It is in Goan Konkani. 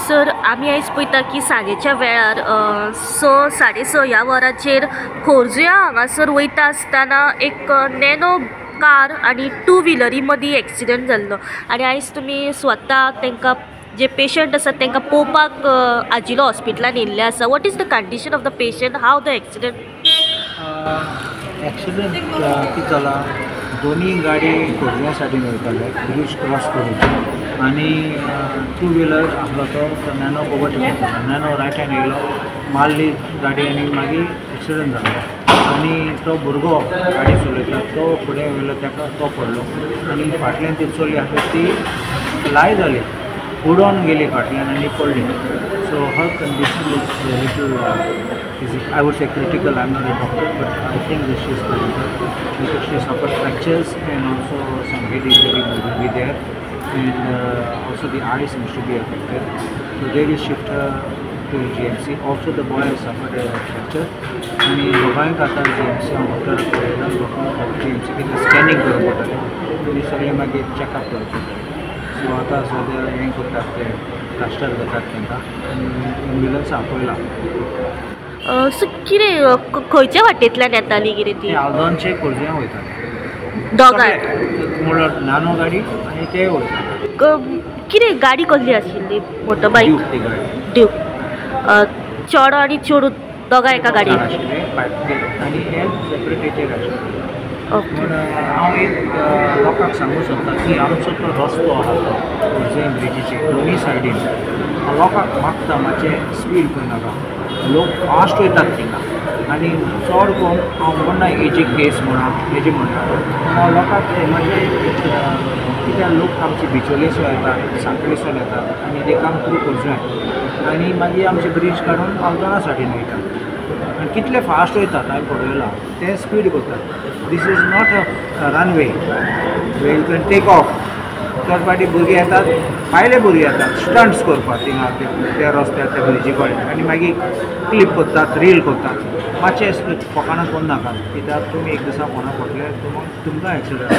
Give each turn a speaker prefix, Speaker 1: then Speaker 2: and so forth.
Speaker 1: सर, आमी आयज पळयता की सांजेच्या वेळार 6 साडे 6 ह्या वराचेर खोर्जुया हांगासर वयता आसतना एक नॅनो कार आनी टू व्हिलरी मदीं एक्सिडंट जाल्लो आनी आयज तुमी स्वता तांकां जे पेशंट आसात तांकां पळोवपाक आजिलो हॉस्पिटलान येयल्ले आसा. What is the condition of the patient? How the accident?
Speaker 2: Accident कितें जाला, दोनी गाडी खोर्जुव्या सायडीन वयताले ब्रीज क्रॉस करून आनी टू व्हिलर आसलो तो नॅनो ओवरटेक करतालो. नॅनो रायट हँड येयलो, मारली गाडी आनी मागीर एक्सिडंट जालो आनी तो भुरगो गाडी चलयता तो फुडें वयलो, ताका तो पडलो आनी फाटल्यान ती चली आसली ती लाय जाली, उडोन गेली फाटल्यान आनी पडली. So her condition is little, is, I would say, critical. I'm not a doctor, but I think that she is critical because she suffered fractures and also some head injury will be there, and also the eye seems to be affected. So they will shift her to GMC. Also the boy has suffered a fracture. आनी दोगांयक आतां जीएमसी, हांव डॉक्टराक पळयता, दोगांक जीएमसी कितें स्कॅनिंग करूंक पडटलें आनी सगळें मागीर चॅकअप करचें पडटलें. सो आतां सद्या हें करतात, ते प्लास्टर करतात तांकां आनी एम्ब्युलन्स आपयला.
Speaker 1: सो कितें, खंयच्या वाटेंतल्यान येताली कितें ती?
Speaker 2: ते आल्दोनचे खोर्जुव्यां वयताले.
Speaker 1: दोगांय?
Speaker 2: म्हणल्यार नानो गाडी आनी ते वयताले.
Speaker 1: कितें, गाडी कसली आशिल्ली? मोटरबायक?
Speaker 2: ड्यूक ती गाडी.
Speaker 1: ड्यूक. चेडो आनी चेडूं दोगांय एका गाडयेन?
Speaker 2: आशिल्ले आनी हे सेपरेट हेचेर आशिल्ले.
Speaker 1: ओके.
Speaker 2: पूण हांव एक लोकांक सांगूंक सोदतां की आमचो तो रस्तो आहा तो खोर्जुव्यां ब्रिजीचेर दोनूय सायडीन, हांव लोकांक मागता मातशें स्पीड करनाका. लोक फास्ट वयतात थिंगा आनी चड करून हांव म्हणना हेजी केस म्हणा, हेजी म्हणना, पूण हांव लोकांक मातशें, कित्याक लोक आमचे बिचोलेसून येतात, सांखळीसून येतात आनी ते काम थ्रू खोर्जुव्यां आनी मागीर आमचे ब्रीज काडून आल्दोना सायडीन वयतात आनी कितले फास्ट वयतात हांवें पळयलां, ते स्पीड करतात. This is not a runway where you can take off. तर फाटी भुरगीं येतात, भायले भुरगीं येतात स्टंट्स करपाक थिंगा त्या रस्त्यार, त्या ब्रिजी कडेन, आनी मागीर क्लिप करतात, रील करतात. मातशें फकाणां करनाका, कित्याक तुमी एक दिसा फोंडा पडले तुमकां एक्सिडंट.